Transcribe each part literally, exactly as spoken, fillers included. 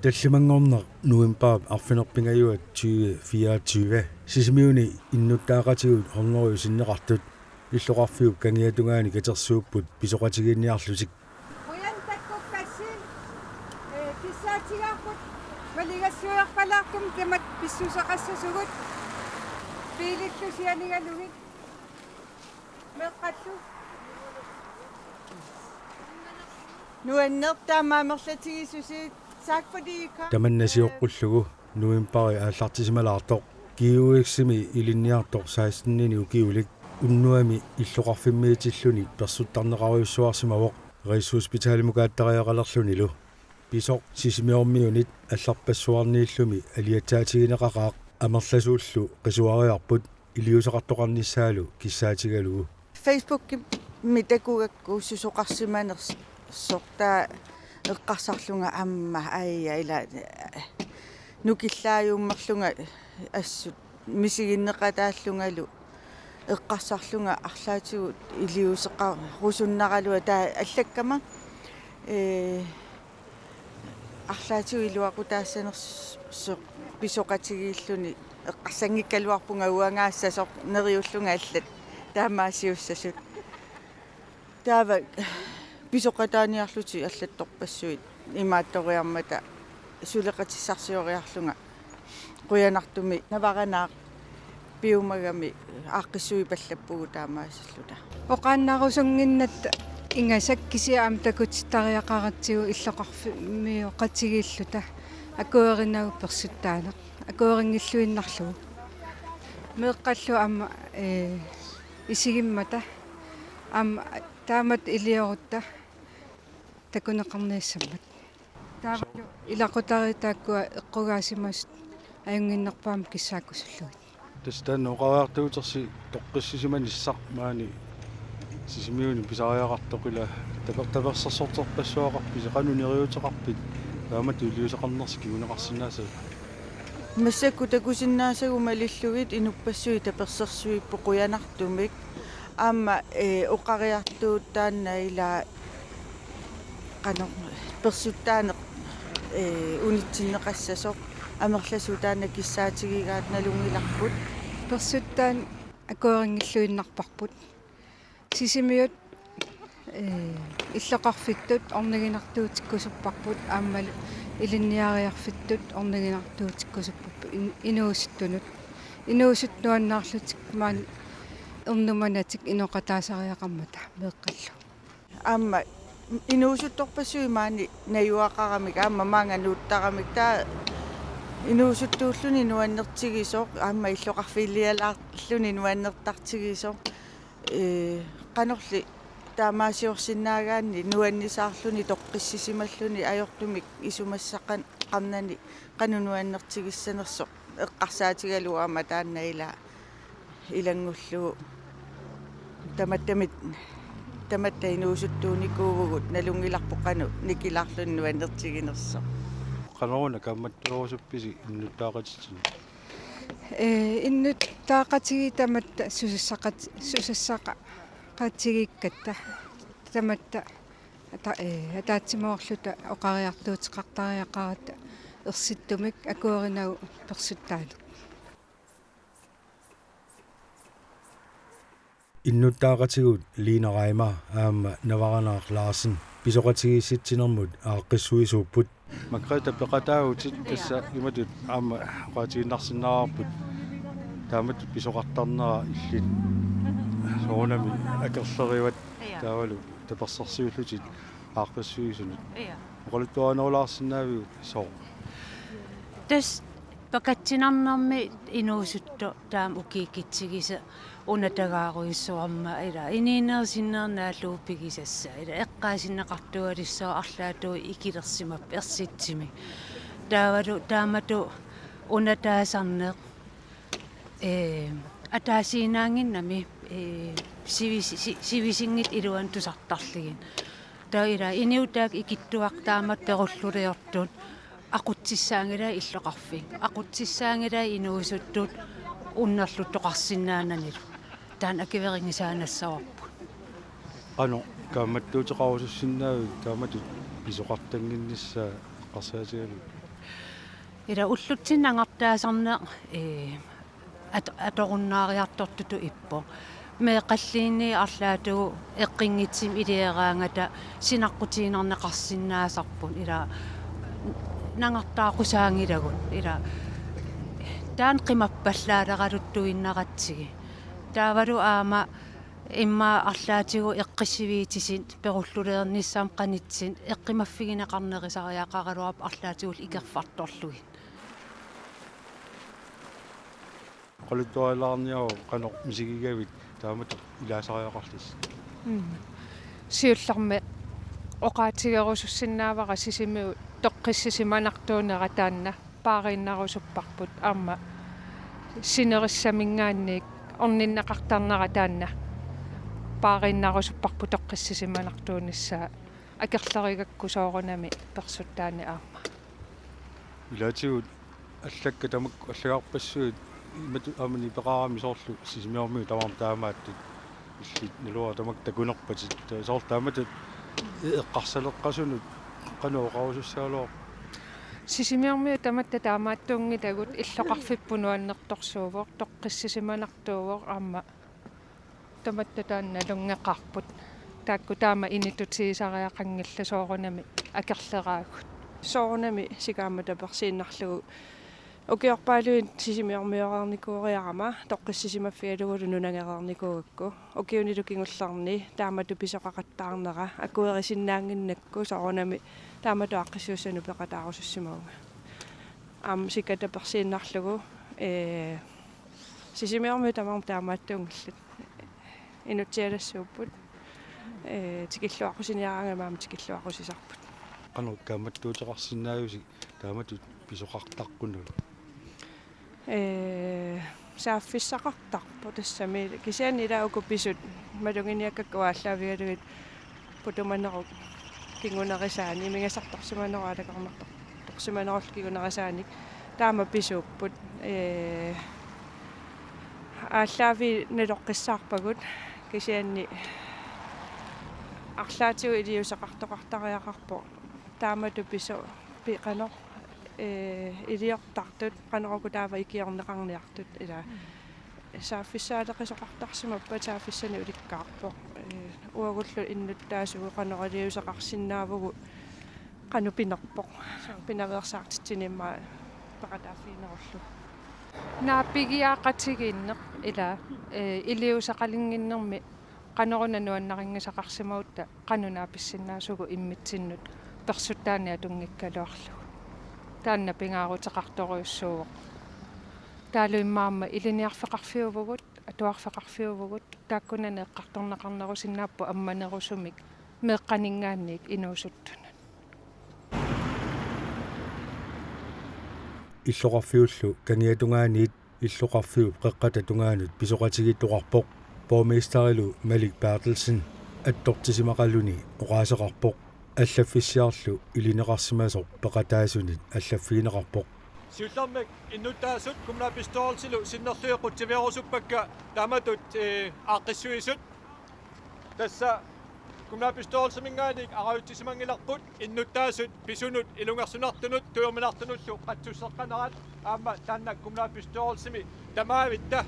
Tallimanngorneq novembarip arfineq-pingajuat tyve fireogtyve Sisimiuni innuttaaqatigut hundrede sinneqartut illoqarfiup kangiatungaani katersuupput pisoqatigiinniarlutik. Qujan takkukkassi, ee, kissaatigaarput maligassuiarpalaartumik tamatta pissuseqassasugut biilillu sianigalugit meeqqallu. Nuanneq taama amerlatigisusi. Tak fordi I kom. Tamanna sioqqullugu novembari aallartisimalaartoq. G U X-imi ilinniartoq seksten-ini ukiulik unnuami illoqarfimmiitilluni persuttarneqarujussuarsimavoq Rigshospitalimukaatariaqalerlunilu. Pisoq Sisimiormiunit allarpassuarniillumi aliatsaatigineqaqaaq amerlasuullu qisuariarput iliuuseqartoqarnissaalu kissaatigalugu. Facebookimi takugakku susoqarsimanersoq taava eqqarsarlunga aamma aja ila nukillaajuummerlunga assut misiginneqataallungalu eqqarsarlunga arlaatigut iliuuseqarusunnaraluaq taava allakkama, ee, arlaatigut iluaqutaassanersoq pisoqatigiilluni eqqarsanngikkaluarpunga uangaassasoq neriullunga allat taamaasiussasut. Taava pisoqataaniarlutik allattorpassuit imaattoriarmata suleqatissarsioriarlunga qujanartumik Navaranaaq piumagami aaqqissuippallappugut taamaasilluta. Oqaannarusunnginnatta ingasak kisianni aamma takutittariaqaratsigu illoqarfimmiooqatigiilluta akuerinagu persuttaaneq akuerinngilluinnarlugu. Meeqqallu aamma, ee, isigimmata aamma taamatut iliorutta takuneqarniassammat. Taavalu ilaqutariit taakkua eqqugaasimasut ajunnginnerpaamik kissaakkusullugit. Tassa taanna oqariartuutersi toqqissisimanissaq maani Sisimiuni pisariaqartoq ila taper-, tapersersorterpassuaqarpisi qanoq neriuuteqarpit taamatut iliuuseqarnersi kinguneqarsinnaassavat? Massakkut takusinnaasagut malillugit inuppassuit tapersersuipput qujanartumik. Aamma, ee, oqariartuut taanna ila qanoq persuttaaneq, ee, unitsinneqassasoq amerlasuut taanna kissaatigigaat nalunngilarput. Persuttaaneq akuerinngilluinnarparput. Sisimiut, ee, illoqarfittut orniginartuutikkusupparput aammalu ilinniariarfittut orniginartuutikkusupparput in-, inuusuttunut. Inuusuttut nuannaarlutik maani ernumanatik inoqataasariaqarmata meeqqallu. Aamma inuusuttorpassuit maani najugaqaramik aamma maanga nuuttaramik taava inuusuttuulluni nuannertigisoq aamma illoqarfilialaarluni nuannertartigisoq. Ee, qanorli taamaasiorsinnaagaanni nuannisaarluni toqqissisimalluni ajortumik isumassaqan-, qarnani qanoq nuannertigissanersoq eqqarsaatigalugu aamma taanna ila ilanngullugu. Tamattami-, tamatta inuusuttuunikuuvugut nalunngilarput qanoq nikilaarluni nuannertiginersoq. Qanoruna kaammattuerusuppisi innuttaaqatitsinnut? Ee, innuttaaqatigiit tamatta susassaqat-, susassaqatigiikkatta tamatta ata-, ee, ataatsimoorluta oqariartuuteqartariaqaratta ersittumik akuerinagu persuttaaneq. Innuttaaqatigut Lina Reimer aamma Navaranaaq Larsen pisoqatigiissitsinermut aaqqissuisuupput. Margrethe peqataavutit tassa imatut aamma oqaatigiinnarsinnaavarput taamatut pisoqartarnera illit soorunami akerlerivat taavalu tapersersuillutit aaqqissuisunut. Oqaluttuarinerulaarsinnaaviuk sooq? Tassa peqatsinarnermi inuusuttut taama ukiukitsigisut unatagaarujussuarmata ila inuunerit sinnerit naallugu pigisassaat ila eqqaasinneqartualissaaq arlaatigut ikilersimapput ersitsimi. Taavalu taamatut unataasarneq, ee, ataasiinnaannginnami, ee, sivis-, si-, sivisinngitsut iluanni tusartarlugit. Taava ila inuit taakku ikittuartut taamatut perulluliortut aqutsissaanngilaat illoqarfik. Aqutsissaanngilaat inuusuttut unnerluttoqarsinnaananilu. Taanna akuerinngisaannassavarput. Qanoq kaammattuuteqarusussinnaavit taamatut pisoqartannginnissaa eqqarsaatigalugu? Ila ullutsinni angertaasarneq, ee, at-, atorunnaariartortutut ippoq. Meeqqalliinni arlaatigut eqqunngitsumik iliaraangata sinaqqutiinnarneqarsinnaasarput. Ila nangartaaqqusaanngilagut. Ila taanna qimappallaaleqaluttuinnaratsigu. Taavalu aamma immaqa arlaatigut eqqussiviititut perulluleernissamut qanittunik eqqumaffigineqarnerusariaqaraluarpoq arlaatigullu ikerfartorlugit. Oqaluttuarilaarniaruk qanoq misigigavit taamatut ilaasariaqarlutit. Mm. Siullermik oqaatigerusussinnaavara Sisimiut toqqissisimanartuunera taanna paariinnarusupparput aamma sinerissaminngaanniit orninneqartarnera taanna paariinnarusupparput toqqissisimanartuunissaa akerlerigakku soorunami persuttaani aamma. Ilaatigut allakkat tamakku allagarpassuit imatut aamma nipeqarami soorlu Sisimiormiut tamarmik taamaattut illit naluara tamakku takunerpatit soorlu taamatut eqqarsaleqqasunut qanoq oqarusussagaluarpa? Sisimiormiut tamatta taamaattuunngilagut illoqarfipput nuannertorsuuvoq toqqissisimanartuuvoq aamma tamatta taanna nalunngeqaarput. Taakku taama initutigisariaqanngillat soorunami akerleraagut. Soorunami sikaammat tapersiinnarlugu ukiorpaaluit Sisimiormioreernikuuriarama toqqissisimaffigalugulu nunagereernikuugakku. Ukiunilu kingullerni taamatut pisoqaqattaarnera akuerisinnaannginnakku soorunami taamatut aaqqissuussanut peqataarusussimavunga. Aamma sika tapersiinnarlugu, ee, Sisimiormiut tamarmik taamaattuunngillat. Inutsialassuupput. Ee, tikilluaqqusiniaraangami aamma tikilluaqqusisarput. Qanoq kaammattuuteqarsinnaavusi taamatut pisoqartaqqunagu? Ee, saaffissaqartarpoq tassami kisianni ila uku pisut maluginiakkakka aallaavigalugit putumanerup kingunerisaanik, imigasartorsimanerup aalakoornartorsimanerullu kingunerisaanik taama pisuupput. Ee, aallaaviit naloqqissaarpagut kisianni arlaatigut iliuuseqartoqartariaqarpoq taamatut piso-, pi-, qanoq, ee, iliortartut, qanoq uku taava ikiorneqarniartut, ila. Saaffissaaleqisoqartarsimappat saaffissanik ulikkaarpoq. Ee, uagullu innuttaasugut qanoq iliuuseqarsinnaavugut qanoq pinerpoq. Pinaveersaartitsineq immaqa peqataaffiginerullugu. Naapigiaqatigiinneq ila, ee, iliuuseqalinnginnermi qanoruna nuannarinngisaqarsimagutta qanoq naapissinnaasugut immitsinnut persuttaani atunngikkaluarlugu. Taanna pingaaruteqartorujussuuvoq. Taavalu immaqa aamma ilinniarfeqarfiuvugut, atuarfeqarfiuvugut, taakkunani eqqartorneqarnerusinnaapput ammanerusumik meeqqaninngaanniit inuusuttunut. Illoqarfiullu kangiatungaaniit illoqarfiup qeqqata tungaanut pisoqatigiittoqarpoq. Borgmesterilu Malik Berthelsen attortissimaqaluni oqaaseqarpoq. Allaffissiarlu ilineqarsimasoq peqataasunit allaffigineqarpoq. Siullermik innuttaasut kommunalbestyrelsilu sinnerlugit qutsaviorusuppakka taamatut, ee, aaqqissuisut. Tassa kommunalbestyrelsiminngaanniit arajutsisimanngilarput innuttaasut pisunut ilungersunartunut tujorminartunullu qatsusseqqanerat aamma taanna kommunalbestyrelsimi tamaavitta.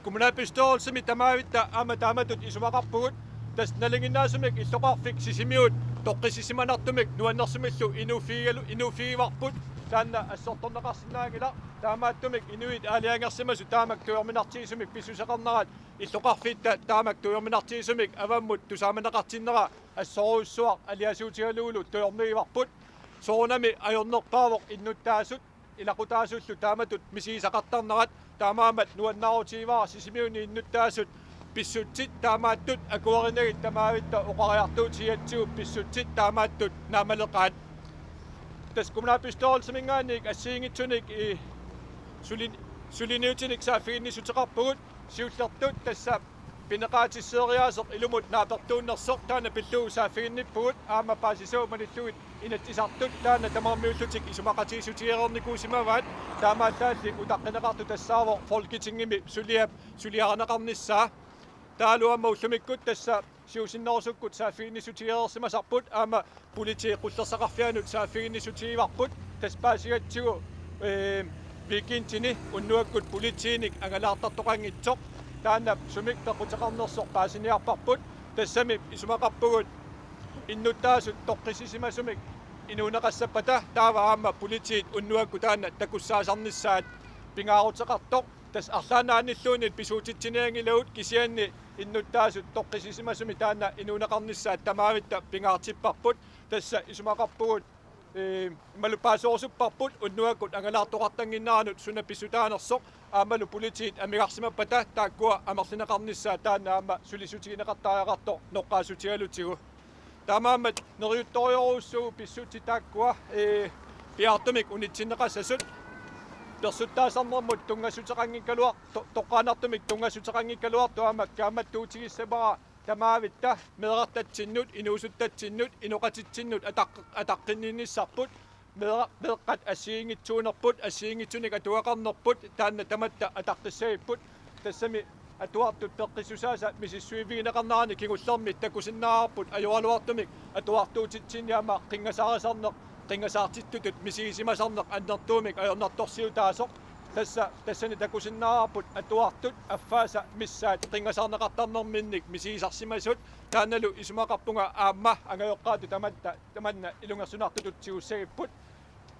Kommunalbestyrelsimi tamaavitta aamma taamatut isumaqarpugut, tassa nalinginnaasumik illoqarfik Sisimiut toqqissisimanartumik nuannersumillu inuuffigigalu-, inuuffigivarput, taanna assortorneqarsinnaanngilaq, taamaattumik inuit aalajangersimasut taamak tujorminartigisumik pissuseqarnerat illoqarfitta taamak tujorminartigisumik avammut tusaamaneqartinnera assorujussuaq aliasuutigalugulu tujormigivarput. Soorunami ajornerpaavoq innuttaasut ilaqutaasullu taamatut misigisaqartarnerat, taamaammat nuannaarutigivara Sisimiuni innuttaasut pissutsit taamaattut akuerinagit tamaavitta oqariartuutigigatsigu pissutsit taamaattut naammaleqaat. Tassa kommunalbestyrelsiminngaanniit assigiinngitsunik, ii, sulin-, suliniutinik saaffiginnissuteqarpugut, siullertut tassa pineqaatisseeriaaseq ilumut naapertuunnersoq taanna pillugu saaffiginnippugut, aamma paasisavut malillugit Inatsisartut taanna tamarmiullutik isumaqatigiissutigereernikuusimavaat, taamaallaalli utaqqineqartoq tassaavoq Folketingimi suliap suliarineqarnissaa. Taavalu aamma ullumikkut tassa siusinnerusukkut saaffiginnissutigereersimasarput aamma politiit qullersaqarfianut saaffiginnissutigivarput. Tassa paasigatsigu, ee, weekendini unnuakkut politiinik angalaartartoqanngitsoq taanna sumik peqquteqarnersoq paasiniarparput. Tassami isumaqarpugut innuttaasut toqqissisimasumik inuuneqassappata taava aamma politiit unnuakkut taanna takussaasarnissaat pingaaruteqartoq. Tassa arlaannaanilluunniit pisuutitsinianngilagut kisianni innuttaasut toqqissisimasumik taanna inuuneqarnissaat tamaavitta pingaartipparput. Tassa isumaqarpugut, ee, imalu paaserusuppaput unnuakkut angalaartoqartannginneranut suna pissutaanersoq aammalu politiit amigarsimappata taakkua amerlineqarnissaat taanna aamma sulisutigineqartariaqartoq noqqaassutigalugu. Taamaammat neriuttorujorujussuuvoq pissutsit taakkua, ee, piaartumik unitsinneqassasut. Persuttaasarnermut tunngassuteqanngikkaluar-, to-, toqqaannartumik tunngassuteqanngikkaluartoq aamma kaammattuutigissavara tamaavitta meerartatsinnut, inuusuttatsinnut, inoqatitsinnut ataq-, ataqqinniinnissarput. Meera-, meeqqat assigiinngitsuunerput, assigiinngitsunik atugaqarnerput taanna tamatta ataqqissagipput. Tassami atuartut peqqissusaasa misissuivigineqarnerani kingullermi takusinnaavarput ajoraluartumik atuartuutitsinni aamma qinngasaarisarneq, qinngasaartittutut misigisimasarneq annertuumik ajornartorsiutaasoq. Tassa, tassani takusinnaavarput atuartut affaasa missaat qinngasaarneqartarnerminnik misigisarsimasut. Taannalu isumaqarpunga aamma angajoqqaatut tamatta tamanna ilungersunartutut tigussagipput.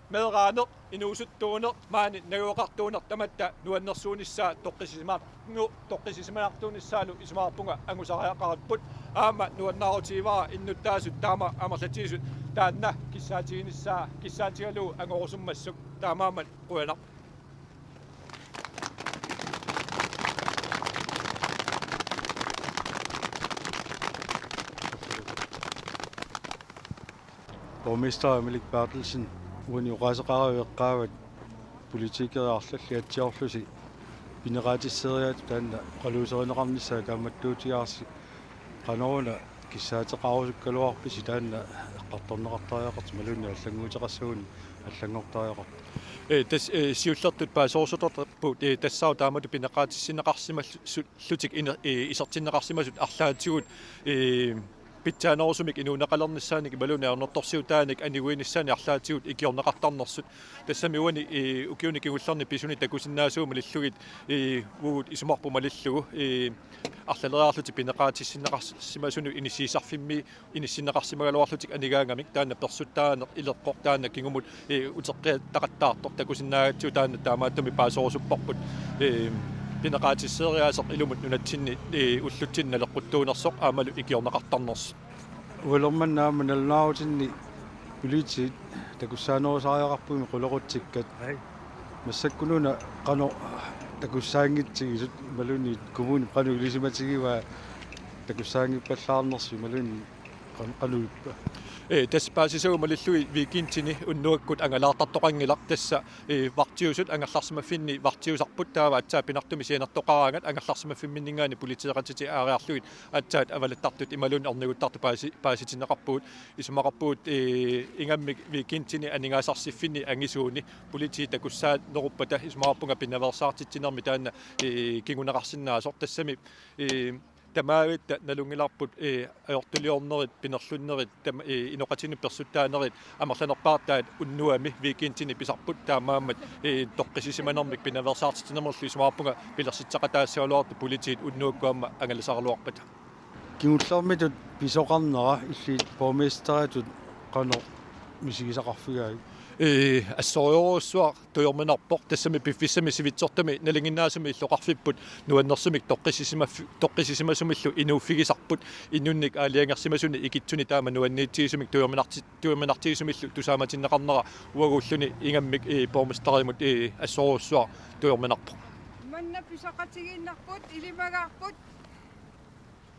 Meeraaneq, inuusuttuuneq, maani najugaqartuuneq tamatta nuannersuunissaa toqqissisima-, nu-, toqqissisimanartuunissaalu isumaqarpunga angusariaqarparput. Aamma nuannaarutigivara innuttaasut taama amerlatigisut taanna kissaatiginissaa kissaatigalugu angorusummassuk. Taamaammat qujanaq. Borgmester Malik Berthelsen, uani oqaaseqaravit eqqaavat politikerit arlallit atsiorlusi pineqaatisseeriaatsit taanna oqaluuserineqarnissaa kaammattuutigaarsi, qanoruna kissaateqarusukkaluarpisi taanna eqqartorneqartariaqartoq imaluunniit allannguuteqassaguni allanngortariaqartoq? Ee, tassa, ee, siullertut paaserusupput, ee, tassaavoq taamatut pineqaatissinneqarsimallutik ine-, ee, isertinneqarsimasut arlaatigut, ee, pitsaanerusumik inuuneqalernissaanik imaluunniit ajornartorsiutaanik aniguinissaannik arlaatigut ikiorneqartarnersut. Tassami uani, ee, ukiuni kingullerni pisuni takusinnaasugut malillugit, ee, uagut isumarput malillugu, ee, arlaleriarlutik pineqaatissinneqarsimasunut inissiisarfimmi inissinneqarsimagaluarlutik anigaangamik taanna persuttaaneq ileqqoq taanna kingumut, ee, uteqqiattaqattaartoq takusinnaagatsigu taanna taamaattumik paaserusupparput, ee, pineqaatisseeriaaseq ilumut nunatsinni, ee, ullutsinni naleqquttuunersoq aammalu ikiorneqartarnersut. Ualermanna aamma nalunaarutinni politiit takussaanerusariaqarpugit qulequtsikkat. Ai. Massakkununa qanoq takussaanngitsigisut imaluunniit kommunip qanoq ilisimatigivaa takussaanngippallaarnersut imaluunniit qan-, qanoq ippa? Ee, tassa paasisagut malillugit weekendini unnuakkut angalaartartoqanngilaq, tassa, ee, vagtiusut angerlarsimaffinni vagtiusarput taava aatsaat pinartumik sianertoqaraangat angerlarsimaffimminninngaanniit politeeqatitik aariarlugit aatsaat avalattartut imaluunniit orniguttartut paasi-, paasitinneqarpugut. Isumaqarpugut, ee, ingammik weekendini aningaasarsiffini angisuuni politiit takussaaneruppata isumaqarpunga pinaveersaartitsinermi taanna, ee, kinguneqarsinnaasoq. Tassami, ee, tamaavitta nalunngilarput, ee, ajortuliornerit, pinerlunnerit, tam-, ee, inoqatinnut persuttaanerit amerlanerpaartaat unnuami weekendini pisarput, taamaammat, ee, toqqissisimanermik pinaveersaartitsinermullu isumaqarpunga pilersitseqataassagaluartut politiit unnuakkut aamma angalasaraluarpata. Kingullermitut pisoqarnera illit borgmesteritut qanoq misigisaqarfigaajuk? Ee, assorujorujussuaq tujorminarpoq, tassami piffissami sivitsortumi nalinginnaasumi illoqarfipput nuannersumik toqqissisimaff-, toqqissisimasumillu inuuffigisarput, inunnik aalajangersimasunik ikitsunik taama nuanniitsigisumik tujorminarti-, tujorminartigisumillu tusaamatinneqarnera uaguulluni ingammik, ee, borgmesterimut, ee, assorujussuaq tujorminarpoq. Manna pisoqatigiinnarput, ilimagaarput,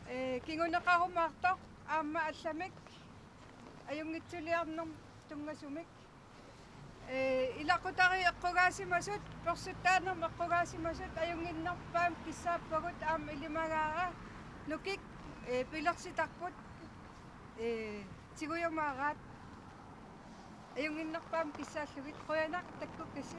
ee, kinguneqarumaartoq aamma allamik ajunngitsuliornermut tunngasumik. Ee, ilaqutariit eqqugaasimasut, persuttaanermut eqqugaasimasut ajunnginnerpaamik kissaappagut aamma ilimagaara, nukik, ee, pilersitarput, ee, tigujumaaraat. Ajunnginnerpaamik kissaallugit, qujanaq takkukkassi.